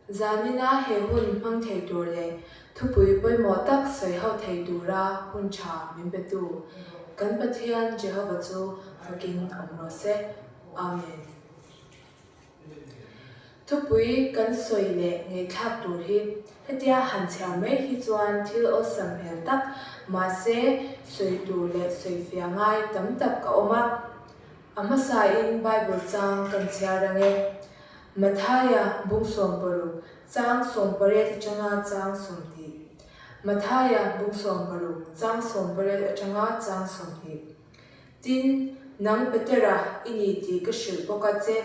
Zanina he hun hmang thei tur leh thupui pawimawh tak sawi ho thei tura hun tha min petu kan Pathian Jehova chu fakin awm rawh se. Amen. Thupui kan sawi leh ngaihthlak tur hi hetia han chhiar mai hi chuan thil awlsam hmel tak, mahse sawi tur leh sawi fiah ngai tam tak a awm a. A hmasain Bible chang kan chhiar ang e. Mathaia bung 16, chang 18 atanga chang 20. Mathaia bung 16, chang 18 atanga chang 20. Tin, nang Petera i ni tih ka hrilh bawk a che.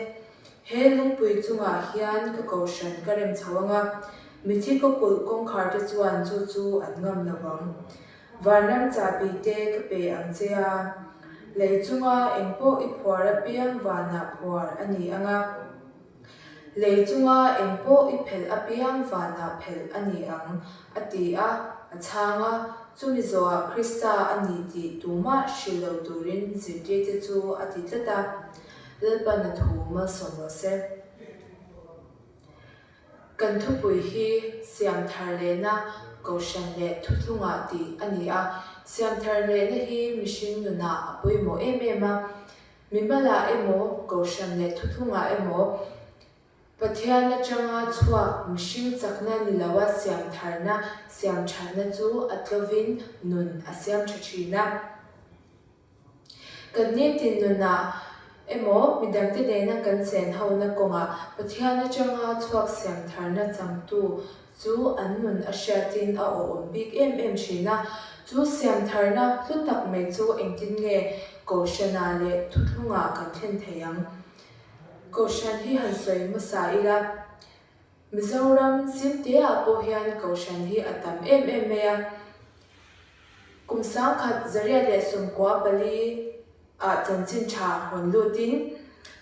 He lungpui chungah hian ka kohhran ka rem chho ang a, mithi ka kulh kawngkhar te chuan chu chu an ngam lo vang. Vanram chahbi te ka pe ang che a, lei chunga engpawh i phuar apiang vanah phuar a ni ang a. Lei chunga eng pawh i phelh apiang vanah phelh a ni ang, a ti a, a chhang a. Chumi zawhah Krista a ni tih tumah hrilh lo turin zirtirte chu a ti tlat a. Lalpan a thu malsawm rawh se. Kan thupui hi siam thar lehna Kohhran leh thuthlungah tih a ni a. Siam thar lehna hi mihring nunah a pawimawh em em a. Mimalah emaw, Kohhran leh thuthlungah emaw, Pathian atanga chhuak mihring chakna ni loa siam tharna, siam thatna chu a tlovin nun a siam tha thin a. Kan nitin nunah emaw, midangte nena kan chen hona kawngah Pathian atanga chhuak siam tharna changtu chu an nun a hriatin a awhawm bik em em thin a. Chu siamtharna hlu tak mai chu engtin nge Kohhranah leh thuthlungah kan thlen thei ang? Kohhran hi han sawi hmasa ila, Mizoram zimteah pawh hian Kohhran hi a tam em em mai a. Kum 1924 ah chanchin tha rawn lutin,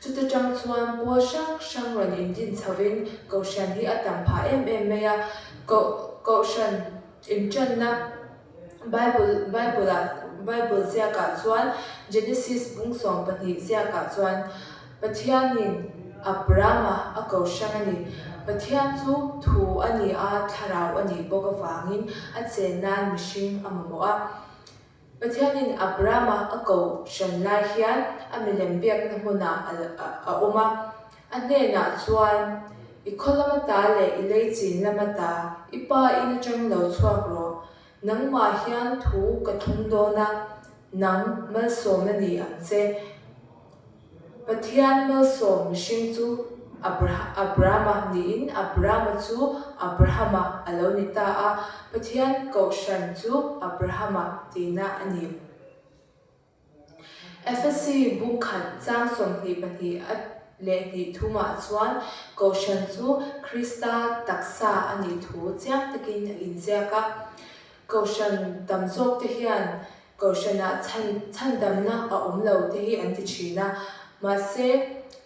chuta tang chuan pawl hrang hrang rawn indin chhovin Kohhran hi a tam phah em em mai a. Kohhran intanna Bible Bible-ah Bible ziakah chuan Genesis bung 12 ziakah chuan Pathianin Abrama a ko hrang a ni. Pathian chu thu a ni a, thlarau a nih bawk avangin a chen nan mihring a mamawh a. Pathianin Abrama a ko hran lai hian a milem biakna hmunah a awm a. A hnenah chuan, I khaw lama ta leh i lei chin lama ta, i pa in atang lo chhuak rawh. Nangmah hian thu ka thlung dawn a, nang malsawmna ni ang che. Pathian malsawm mihring chu Abrama niin Abrama chu Abrahama a lo ni ta a, Pathian kohhran chu Abrahama tihna a ni. Efesi bung khat chang 22 a leh hnih thumah chuan kohhran chu Krista taksa a nih thu chiang takin a inziak a. Kohhran tam zawkte hian Kohhranah chhan chhandamna a awm lo te hi an ti thin a. Mahse,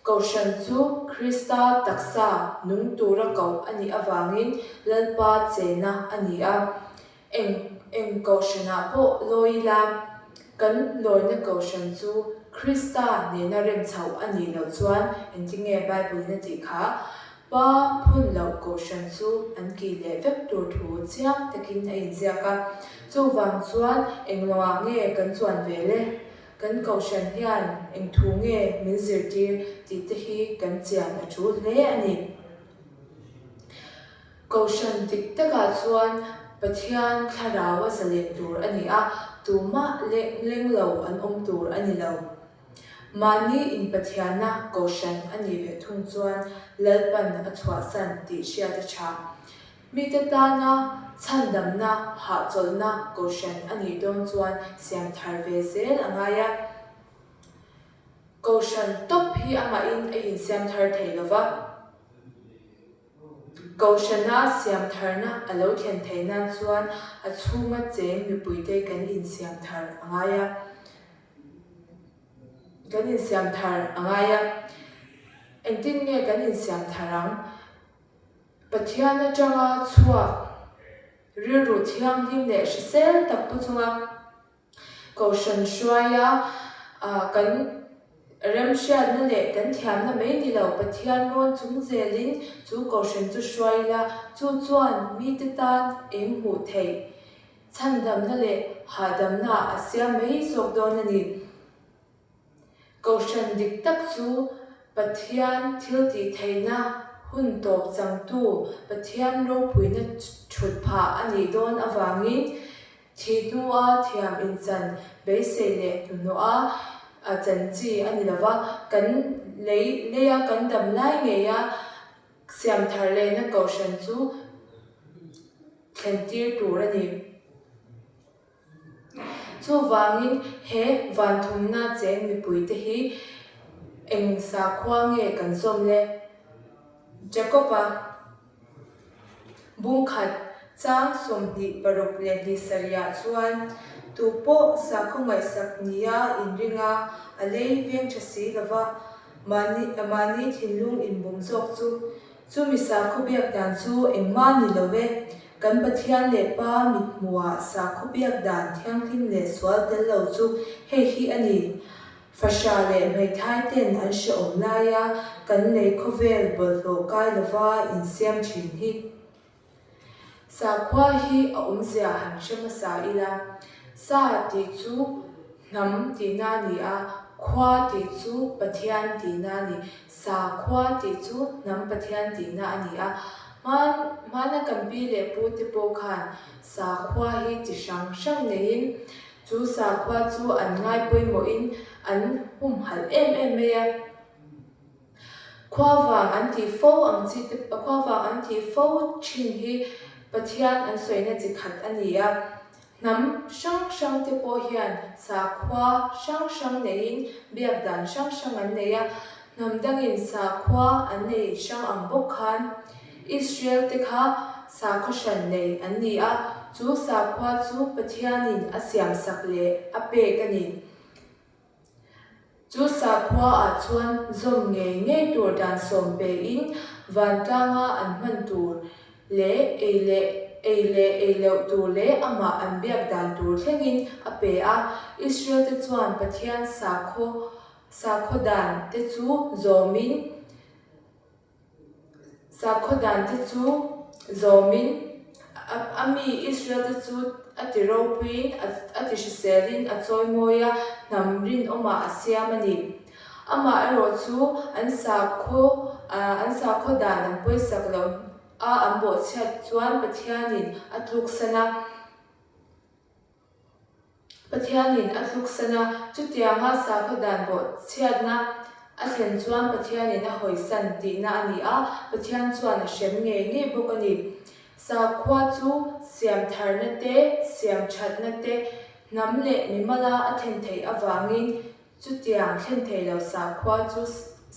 Kohhran chu Krista taksa nung tura koh a nih avangin Lalpa chena a ni a. Eng eng Kohhranah pawh lawi ila, kan lawina Kohhran chu Krista nena rem chhoh a nih loh chuan engtinge Bible-in a tih kha? Pa phun loh kohhran chu an kih leh vek tur thu chiang takin a inziak a. Chuvang chuan eng lawngah nge kan chuan ve le? Kan kohhran hian eng thu nge min zirtir tih te hi kan chian a tul hle a ni. Kohhran dik takah chuan Pathian thlarau a zalen tur a ni a, tumah leng lo an awm tur a ni lo. Mahni inpathianna kohhran a nih ve thung chuan Lalpan a chhuahsan tih hriat a tha. Mite tana chhandamna, hahchawlhna kohhran a nih dawn chuan siam thar ve zel a ngai a. Kohhran tawp hi amahin a insiam thar thei lo va. Kohhrana siam tharna a lo thlen theih nan chuan a chhunga cheng mipuite kan insiam thar a ngai a. Kan insiam thar a ngai a, engtin nge kan insiam thar ang? Pathian atanga chhuak rilru thianghlim leh hrisel tak pu chunga Kohhran hruaia kan. Remhriatna leh kan thiamna mai ni lo Pathian rawn chung zelin chu kohhran chu hruai ila, chu chuan mite tan eng hmuh theih chhandamna leh hahdamna a siam mai zawk dawn a ni. Kohhran dik tak chu Pathian thil tih theihna hun tawp changtu Pathian ropuina thut phah a nih dawn avangin Thih hnua thiam inchan beisei leh hnuhnawha a chan chi a ni lova, kan lei leia kan dam lai ngeia siam thar lehna kohhran chu thlen tir tur a ni. Chuvangin he vanthumna cheng mipuite hi eng sakhua nge kan zawm le? Jacob-a. Bungkhat chang 26 leh hnih sarihah chuan tu pawh sakhaw ngaihsak nia inring a, a lei veng tha si lova, mahni mahni thinlung inbum zawk chu. Chumi sakhaw biak dan chu engmah ni lo e, kan Pathian leh Pa mithmuhah sakhaw biak dan thianghlim leh sual tel lo chu hei hi a ni. Fahrah leh hmeithai ten an hrehawm laia kan lei khawvel bawlhhlawh kai lova insiam thin hi. Sakhua hi a awmzia han hre hmasa ila, Sa tih chu hnam tihna a ni a, khua tih chu Pathian tihna a ni. Sakhua tih chu hnam Pathian tihna a ni a. Hman hmana kan pi leh pu te pawh khan sakhua hi chi hrang hrang neiin Chu sakhua chu an ngai pawimawhin an humhalh em em mai a. Khuavang an tih fo ang chi te khuavang an tih fo thin hi Pathian an sawina chi khat a ni a. Hnam hrang hrang te pawh hian sakhua hrang hrang neiin biak dan hrang hrang an nei a. Hnam dangin sakhua an nei hrang ang bawk khan Israel te kha sakhaw hran nei an ni a, chu sakhua chu Pathianin a siamsak leh a pek a ni. Chu sakhua ah chuan zawm ngei ngei tur dan sawm pein vantlanga an hman tur leh ei leh ei leh ei loh tur leh amah an biak dan tur thlengin a pe a. Israel te chuan Pathian sakhaw sakhaw dan te chu zawmin Sakhaw dan te chu zawmin a mi Israel te chu a ti ropuiin a ti hriselin a chawimawi a, hnam rinawmah a siam a ni. Amah erawh chu an sakhaw an sakhaw dan an pawisak loh a an bawhchhiat chuan Pathianin a tluksan a. Pathianin a tluksan a, chutianga sakhaw dan bawhchhiatna a thlen chuan Pathianin a hawisan tihna a ni a, Pathian chuan a hrem ngei ngei bawk a ni. Sakhua chu siam tharna te, siam thatna te, hnam leh mimala a thlen theih avangin chutiang thlen thei lo sakhua chu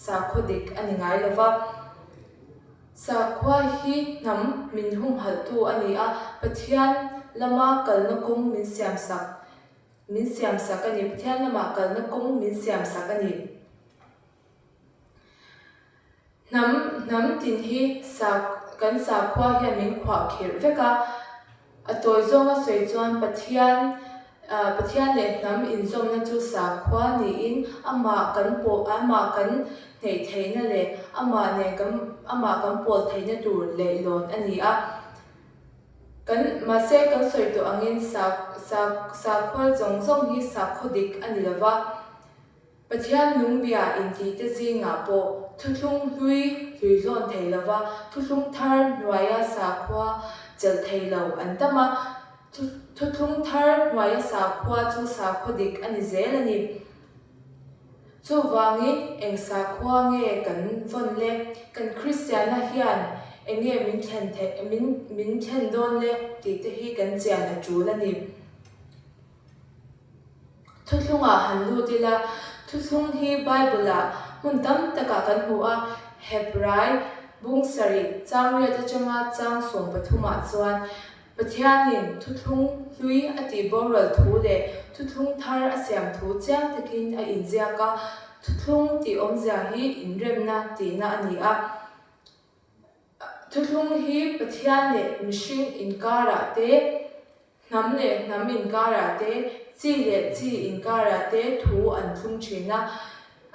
sakhaw dik a ni ngai lo va. Sakhua hi hnam min humhalhtu a ni a, Pathian lama kalna kawng min siamsak min siamsak a ni. Pathian lama kalna kawng min siamsak a ni. Hnam hnam tin hi sak kan sakhua hian min khuahkhirh vek a. A tawi zawnga sawi chuan Pathian Pathian leh hnam inzawmna chu sakhua niin amah kan pawh amah kan hneih theihna leh amah nen kan amah kan pawl theihna tur leihlawn a ni a. Kan mahse kan sawi tawh angin sak sak sakhua zawng zawng hi sakhaw dik a ni lova. Pathian nung bia intihte zingah pawh thuthlung hlui hluihlawn thei lova thuthlung thar hnuaia sakhua chelh thei lo an tam a, thuthlung thar hnuaia sakhua chu sakhaw dik a ni zel a ni. Chuvangin eng sakhua nge kan vawn le? Kan Kristianna hian eng nge min thlen theih min min thlen dawn le tihte hi kan chian a tul a ni. Thuthlungah han lut ila, thuthlung hi Bible-ah hmun tam takah kan hmu a, Hebrai bung sarih chang riat atanga chang 13 ah chuan Pathianin thuthlung hlui a tih boral thu leh thuthlung thar a siam thu chiang takin a inziak a, thuthlung tih awmzia hi inremna tihna a ni a. Thuthlung hi Pathian leh mihring inkarah te, hnam leh hnam inkarah te, chi leh chi inkarah te thu an thlung thin a.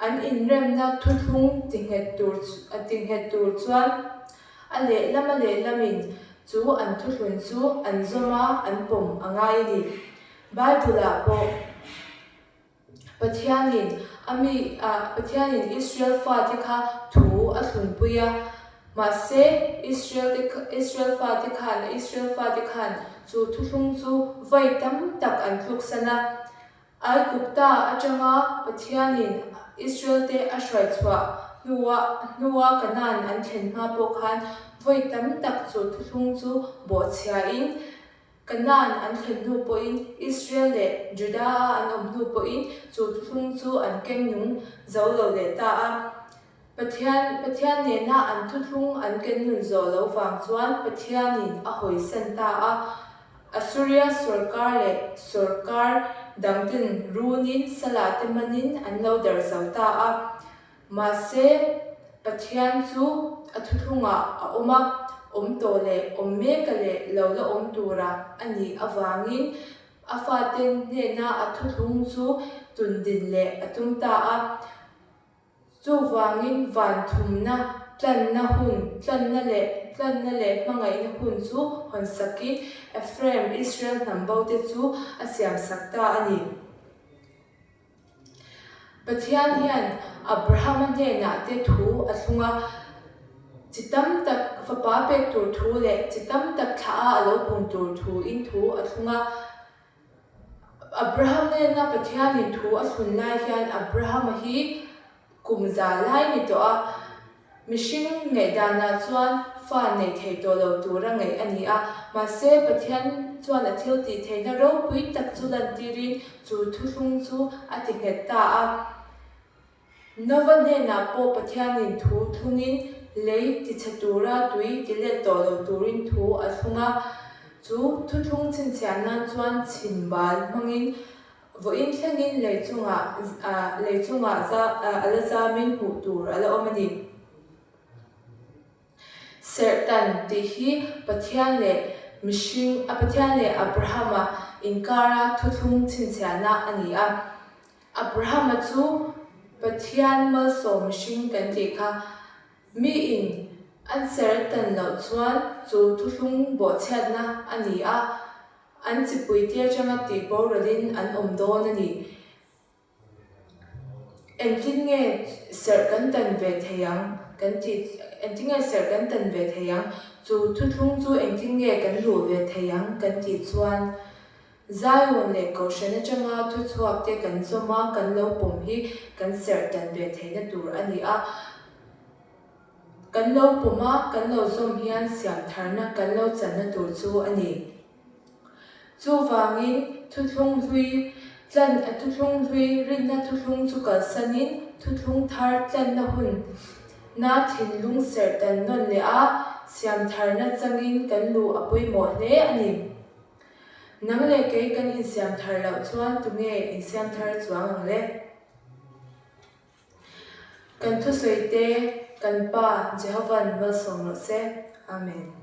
An inremna thuthlung tinghet tur tinghet tur chuan a lehlam a lehlamin chu an thuthlun chu an zawm a, an pawm a ngai a ni. Bible-ah pawh Pathianin a mi Pathianin Israel fate kha thu a thlunpui a, mahse Israel te Israel fate khan Israel fate khan chu thuthlung chu vawi tam tak an tluksan a. Aigupta atanga Pathianin Israel-te a hruai chhuah hnua hnua Kanaan an thlen hma pawh khan vawi tam tak chu thuthlung chu bawhchhiain Kanaan an thlen hnu pawhin Israel leh Juda-a an awm hnu pawhin chu thuthlung chu an keng nung zo lo leh ta a. Pathian Pathian nena an thuthlung an ken nun zawh loh vang chuan Pathianin a hawisan ta a. Assuria sawrkar leh sawrkar dangten runin salah te manin an lo darh zo ta a. Mahse, Pathian chu a thuthlungah a awm a, awm tawh leh awm meka leh lo la awm tura a nih avangin a fate hnena a thuthlung chu tundin leh a tum ta a. Chuvangin van thumna, tlanna hun, tlanna leh tlanna leh hmangaihna hun chu hawn sakin Ephraim, Israel hnam bo te chu a siam sak ta a ni. Pathian hian Abrahama hnenah te thu a thlung a, chi tam tak fapa pek tur thu leh chi tam tak thlah a a lo pun tur thu in thu a thlung a. Abraham nena Pathianin thu a thlun lai hian Abrahama hi kum za lai ni tawh a, mihring ngaihdanah chuan fa nei thei tawh lo tura ngaih a ni a. Mahse, Pathian chuan a thil tih theihna ropui tak chu lantirin chu thuthlung chu a ti nghet ta a. Nova hnenah pawh Pathianin thu thlungin lei tichhe tura tui ti let tawh lo turin thu a thlung a. Chu thuthlung chhinchhiah nan chuan chhimbal hmangin vawiin thlengin lei chungah lei chungah a la zamin hmuh tur a la awm a ni. Serhtan tih hi Pathian leh mihring a Pathian leh Abrahama inkara thuthlung chhinchhiahna a ni a. Abrahama chu Pathian malsawm mihring kan tih kha. Miin an serhtan loh chuan chu thuthlung bawhchhiatna a ni a, an chipuite atanga tih boralin an awm dawn a ni. Engtin nge serh kan tan ve thei ang kan tih engtin nge serh kan tan ve thei ang chu thuthlung chu engtin nge kan luh ve thei ang kan tih chuan Zion leh Kohhran atanga thuchhuak te kan zawm a kan lo pawm hi kan serh tan ve theihna tur a ni a. Kan lo pawm a kan lo zawm hian siam tharna kan lo channa tur chu a ni. Chuvangin, thuthlung hlui tlan thuthlung hlui rinna thuthlung chu kalsanin thuthlung thar tlanna hun na thinlung serh tan nawn leh a, siam tharna changin kan luh a pawimawh hle a ni. Nang leh kei kan insiam thar loh chuan tunge insiam thar chuang ang le? Kan thusawi te kan Pa Jehova'n malsawm rawh se. Amen.